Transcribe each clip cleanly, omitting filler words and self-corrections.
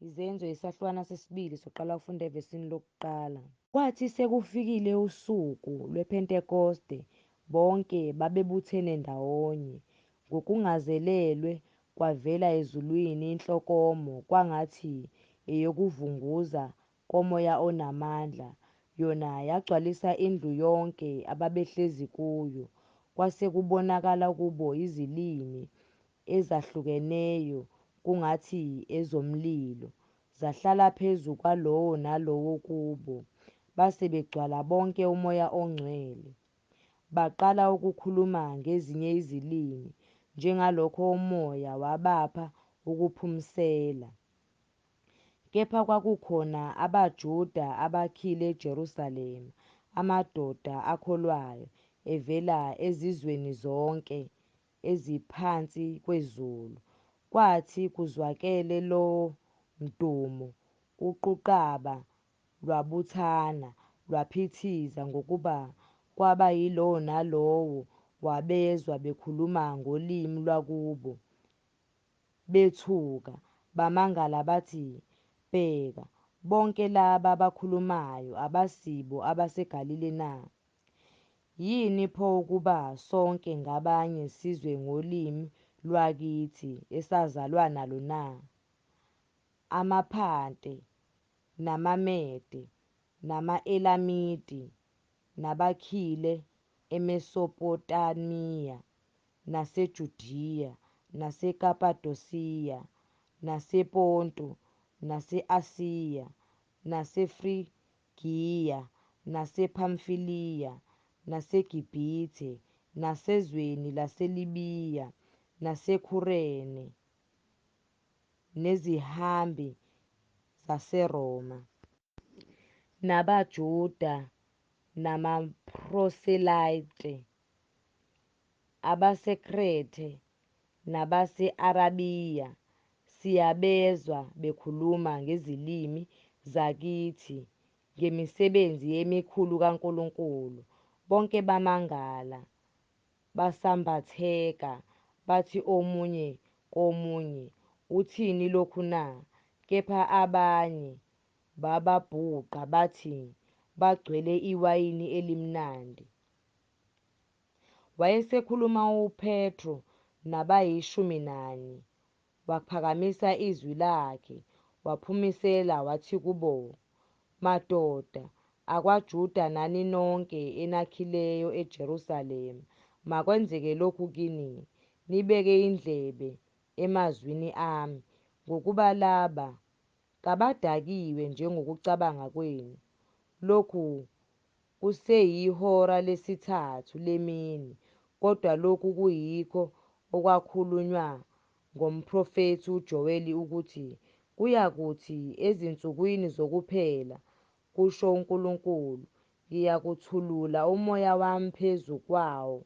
Izenzo isahlukwana sesibili soqala ukufunda evesini lokuqala. Kwathi sekufikile usuku lwePhentekoste, bonke babebuthene ndawonye. Ngokungazelelwe kwavela ezulwini inhlokomo kwangathi eyokuvunguza komoya onamandla, yona yagcwalisa indlu yonke ababehlezi kuyo. Kwase kubonakala kubo izilimi ezahlukeneyo kungathi ezomlilo, zahlala phezu kwalowo nalowo kubo. Base begcwala bonke uMoya oNgcwele, baqala ukukhuluma ngezinye izilimi, njengalokho uMoya wabapha ukuphumsela. Kepha kwakukhona abaJuda abakhile eJerusalema, amadoda akholwayo, evela ezizweni zonke eziphansi kwezulu. Kwathi kuzwakele lowo mdumo, uquqaba lwabuthana, lwaphithiza, ngokuba kwaba yilowo nalowo wabezwa bekhuluma ngolimi lwakubo. Bethuka, bamangala bathi, Bheka, bonke laba abakhulumayo abasibo abaseGalile na? Yini pho ukuba sonke ngabanye sizwe ngolimi lwakithi esazalwa nalo na? AmaPhante, namaMede, nama-Elamiti, nabakhile eMesopotamiya, naseJudiya, naseKapadosiya, nasePontu, nase-Asiya, naseFrigiya, nasePhamfiliya, naseGibhithe, nasezweni laseLibiya, naseKhurene, nezihambi zaseRoma, nabaJuda namaProselite, abaseKrethe nabase-Arabiya, siyabezwa bekhuluma ngezilimi zakithi ngemisebenzi emikhulu kaNkulunkulu. Bonke bamangala, basambatheka, bathi omunye komunye, Uthini lokhu na? Kepha abanye bababhuqa, bathi, Bagcwele iwayini elimnandi. Wayesekhuluma uPetru nabayishumi nanye, waphakamisa izwi lakhe, waphumisela, wathi kubo, Madoda akwaJuda nani nonke enakhileyo eJerusalema, makwenzeke lokhu kini, nibeke indlebe emazwini ami, ngokuba laba kabadakiwe njengokucabanga kwenu, lokhu kuseyihora lesithathu lemini, kodwa lokhu kuyikho okwakhulunywa ngomprofethi uJoweli ukuthi, Kuyakuthi ezinsukwini zokuphela, kusho uNkulunkulu, ngiyakuthulula uMoya wami phezu kwawo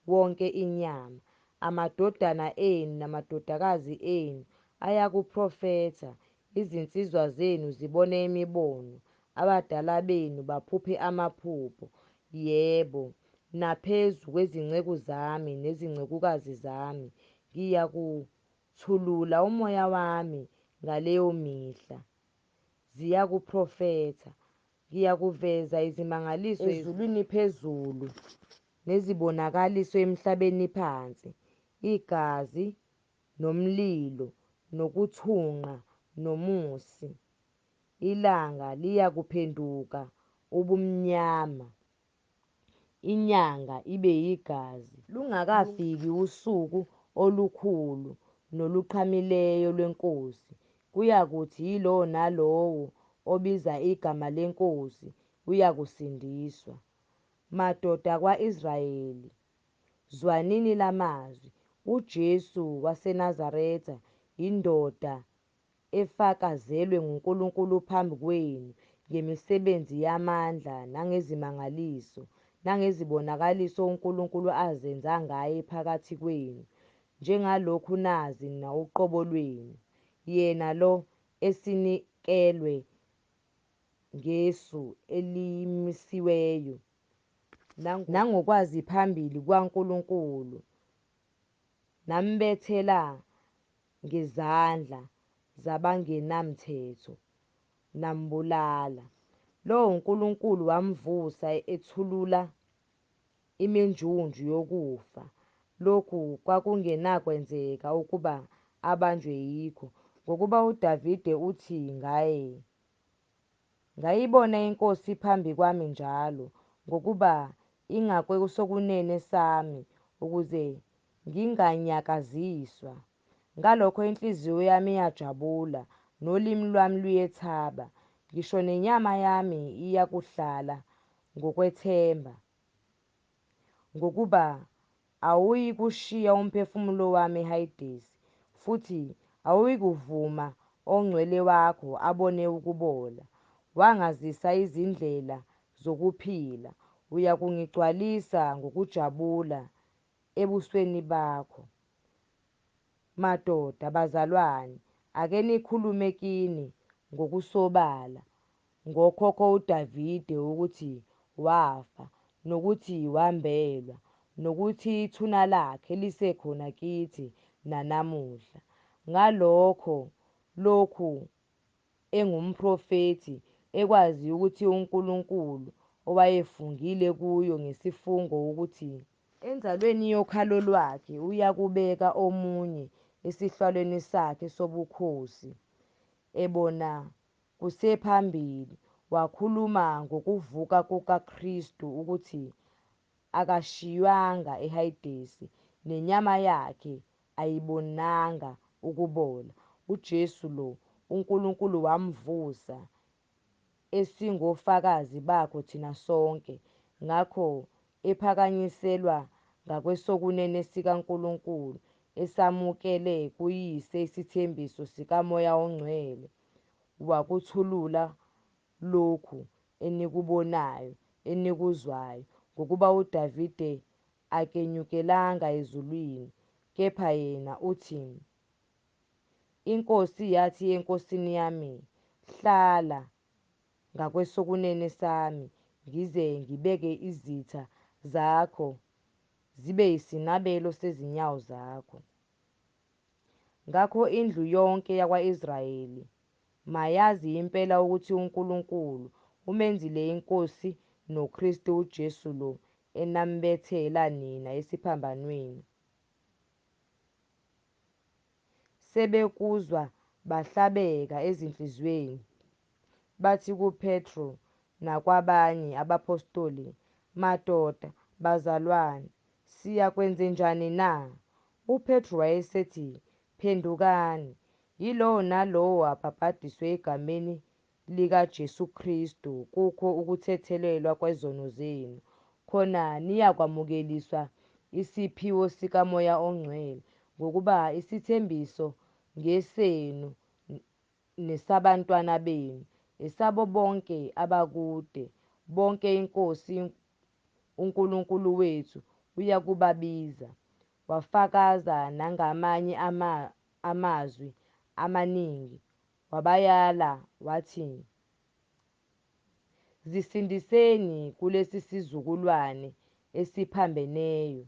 wonke inyama, amadodana enu namadodakazi enu ayakuprofetha, izinsizwa zenu zibone imibono, abadala benu baphuphe amaphupho, yebo, naphezu kwezinceku zami nezincekukazi zami ngiyakuthulula uMoya wami ngaleyo mihla, ziyakuprofetha. Ngiyakuveza izimangaliso ezulwini phezulu nezibonakaliso emhlabeni phansi, igazi, nomlilo, nokuthunqa, nomusi. Ilanga liyakuphenduka ubumnyama, inyanga ibe yigazi, lungakafiki usuku olukhulu noluqhamileyo lweNkosi. Kuyakuthi yilowo nalowo obiza igama leNkosi uyakusindiswa. Madoda akwa-Israyeli, zwanini la mazwi, UJesu waseNazaretha, indoda efakazelwe nguNkulunkulu phambi kwenu ngemisebenzi yamandla nangezimangaliso nangezibonakaliso uNkulunkulu azenza ngaye phakathi kwenu, njengalokhu nazi nina uqobo lwenu, yena lo esinikelwe ngesu elimisiweyo nangokwazi phambili kukaNkulunkulu, nambethela ngezandla, zabangenamthetho, nambulala. Lowo uNkulunkulu wamvusa ethulula iminjunju yokufa, lokhu kwakungenakwenzeka ukuba abanjwe yikho. Ngokuba uDavide uthi ngaye, Ngayibona iNkosi iphambi kwami njalo, ngokuba ingakwesokunene sami, ukuze nginganyakaziswa. Ngalokho inhliziyo yami iyajabula, nolimi lwami luyethaba, ngisho nenyama yami iyakuhlala ngokwethemba. Ngokuba awuyikushiya umphefumulo wami eHayidesi, futhi awuyikuvuma oNgcwele wakho abone ukubola. Wangazisa izindlela zokuphila, uyakungigcwalisa ngokujabula ebusweni bakho. Madoda, bazalwane, ake nikhulume kini ngokusobala ngokhokho uDavide ukuthi wafa, nokuthi wambelwa, nokuthi ithuna lakhe lisekhona kithi nanamuhla. Ngalokho lokhu engumprofethi, ekwazi ukuthi uNkulunkulu owayefungile kuyo ngesifungo ukuthi enzalweni yokhalo lwakhe uyakubeka omunye esihlalweni sakhe sobukhosi, ebona kusephambili, wakhuluma ngokuvuka kukaKristu ukuthi akashiywanga eHayidesi, nenyama yakhe ayibonanga ukubola. UJesu lo uNkulunkulu wamvusa, esingofakazi bakho thina sonke. Ngakho ephakanyiselwa ngakwesokunene sikaNkulunkulu, esamukele kuYise isithembiso sikaMoya oNgcwele, wakuthulula lokhu enikubonayo, enikuzwayo. Ngokuba uDavide akenyukelanga ezulwini, kepha yena uthi, INkosi yathi eNkosini yami, Hlala ngakwesokunene sami, ngize ngibeke izitha zakho zibe yisinabelo sezinyawo zakho. Ngakho indlu yonke yakwa-Israyeli mayazi impela ukuthi uNkulunkulu umenzile iNkosi noKristu uJesu lo enambethela nina esiphambanweni. Sebekuzwa bahlabeka ezinhliziyweni, bathi kuPetru nakwabanye abaphostoli, Madoda, bazalwane, siyakwenzenjani na? UPetru wayesethi, Phendukani, yilowo nalowo abhabhadiswe egameni likaJesu Kristu kukho ukuthethelelwa kwezono zenu, khona niyakwamukeliswa isiphiwo sikaMoya oNgcwele. Ngokuba isithembiso ngesenu nesabantwana benu, esabo bonke abakude, bonke iNkosi uNkulunkulu wethu uyakubabiza. Wafakaza nangamanye amazwi amaningi, wabayala wathi, Zisindiseni kulesi sizukulwane esiphambeneyo.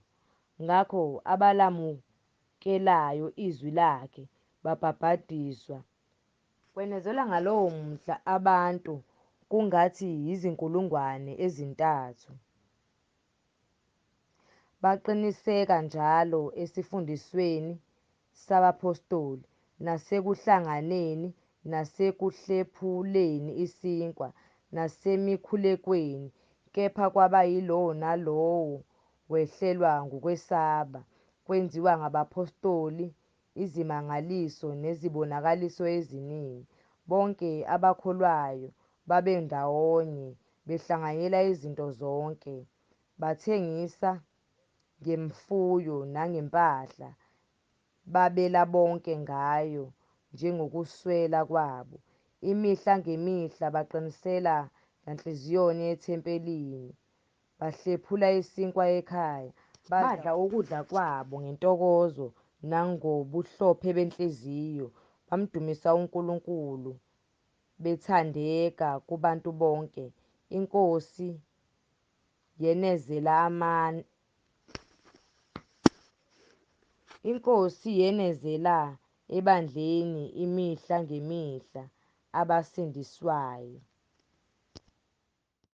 Ngakho abalamukelayo izwi lakhe babhabhadiswa. Kwenezelwa ngalowo mhla abantu kungathi yizinkulungwane ezintathu. Baqiniseka njalo esifundisweni sabaphostoli, nasekuhlanganeni, nasekuhlephuleni isinkwa, nasemikhulekweni. Kepha kwaba yilowo nalowo wehlelwa ngukwesaba. Kwenziwa ngabaphostoli izimangaliso nezibonakaliso eziningi. Bonke abakholwayo babendawonye, behlanganyela izinto zonke. Bathengisa ngemfuyo nangempahla, babela bonke ngayo njengokuswela kwabo. Imihla ngemihla baqinisela nganhliziyonye ethempelini, bahlephula isinkwa ekhaya, badla ukudla kwabo ngentokozo nangobuhlophe benhliziyo, bamdumisa uNkulunkulu, bethandeka kubantu bonke. INkosi yenezela Ebandleni imihla ngemihla, abasindiswayo.